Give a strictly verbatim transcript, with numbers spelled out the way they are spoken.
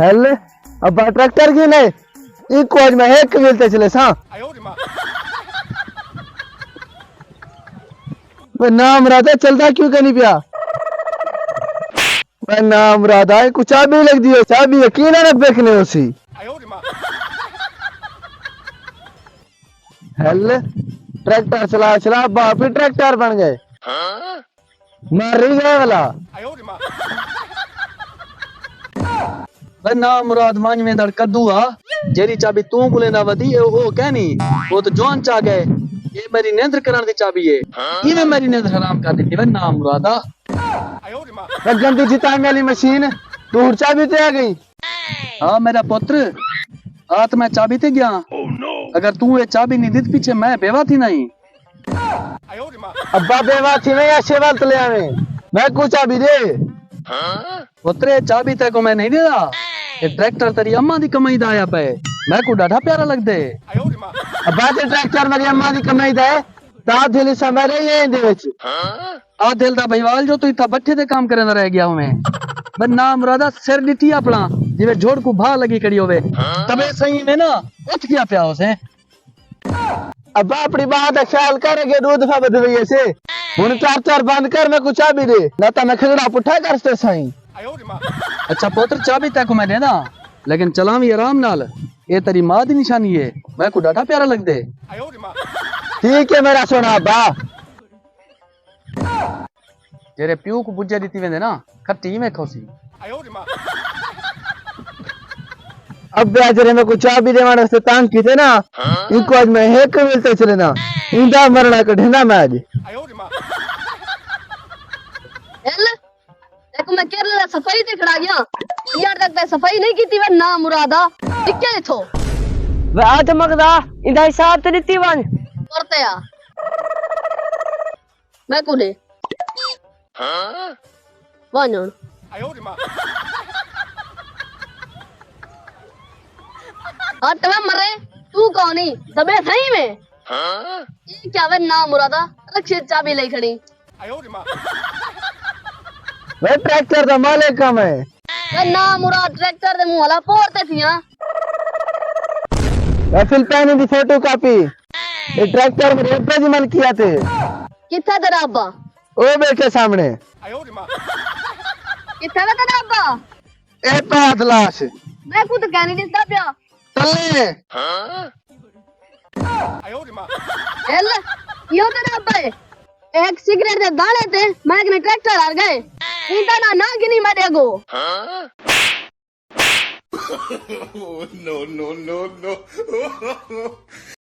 ہیل، ابا ٹریکٹر گھن آئے، اینکوں اڄ میں ہک ویل تے چلیساں۔ اوئے نامراد، چلدا کیوں کائنی پیا؟ اوئے نامراد، اینکوں چابی لڳدی ہے، چابی یقین نہ ݙیکھݨی ہوسی۔ ہیل، ٹریکٹر چلا چلا باپ ہی ٹریکٹر بݨ ڳئے۔ مر ہی ڳئے ولا۔ بھئی نامراد ونڄ ویندڑ کدو آ، جیڑھی چابی توں ڳولیندا ودی اے او کائنی، او تاں جوان چا ڳئے۔ اے میݙی نندر کرݨ دی چابی اے، ایویں میݙی نندر حرام کر ݙتی وے نامرادا۔ اے گندی جتامی والی مشین، توں ہݨ چابی تے آ ڳئی؟ ہاں میݙا پتر، آ تاں میں چابی تے ڳیاں۔ اگر توں اے چابی نی ݙتی پچھے میں بیوہ تھینداں۔ ابا بیوہ تھیویں یا شیوال تلے آویں، میکوں چابی ݙے۔ پتر اے چابی تیکوں میں نئیں ݙیندا، اے ٹریکٹر تیݙی اماں دی کمائی دا آیا پئے، میکوں ݙاڈھا پیارا لڳدے۔ ابا جے ٹریکٹر میݙی اماں دی کمائی دا ہے تاں ادھے حصہ میݙا ہی ہے ایندے وچ۔ آ دل دا بھئیوال جو توں اتھاں بٹھے تے کم کریندا رہ ڳیا ہوویں۔ بس نامرادا سر ݙٹھی اپݨا، جیویں جھوڑ کوں بھا لڳی کھڑی ہووے۔ تبے سئیں میں نا اٹھ ڳیا پیا ہوسیں۔ ابا اپݨی ٻاہ دا خیال کر، اڳے ݙو دفعہ ٻدھ وئی ہیسے۔ ہݨ چار چار بند کر، میکوں چابی ݙے، نہ تاں میں کھگڑا پٹھا کر ستے سائیں۔ اچھا پتر چابی تیکوں میں ݙینداں، لیکن چلاویں آرام نال۔ اے تیݙی ماں دی نشانی ہے، میکوں ݙاڈھا پیارا لڳدے۔ ٹھیک ہے میݙا سوہݨا ابا۔ جیڑھے پیو کوں بجھے ݙتی ویندے نا، کھٹی ایویں کھوسی۔ ابے آ جیڑھے میکوں چابی ݙیوݨ واسطے تنگ کیتے نا، اینکوں اڄ میں ہک ویل تے چلینداں، ایندا مرݨا کڈھیندا میں اڄ۔ ہل، تیکوں میں کیرلے صفائی تے کھڑا ڳیاں، یار تک تے صفائی نئیں کیتی وے نامرادا، نکل اتھوں۔ وے آ دماغ دا، ایندا حساب تے ݙتی ونڄ۔ پرتے آ۔ میکوں ݙے۔ ونڄ ہݨ۔ ہٹ وے مرے، توں کون ایں؟ دبے سئیں میں۔ اے کیا وے نامرادا، رکشے چابی لئی کھڑی۔ وے ٹریکٹر دا مالک ہاں میں۔ وے نامراد ٹریکٹر دے منہ والا پور تے تھیاں۔ وے فلپینی دی فوٹو کاپی۔ اے ٹریکٹر میݙے ابے دی ملکیت ہے۔ کتھے تیݙا ابا؟ او ٻیٹھے سامݨے۔ کتھے وے تیݙا ابا؟ اے پیا لاش۔ میکوں تاں کائنی ݙسدا پیا۔ تلے۔ ہل، ایہو تیݙا ابا ہے۔ ہک سگریٹ دے داݨے تے میں کنے ٹریکٹر ہار ڳئے۔ ایندا ناں نہ گھنی میݙے اڳوں۔ No, no, no, no.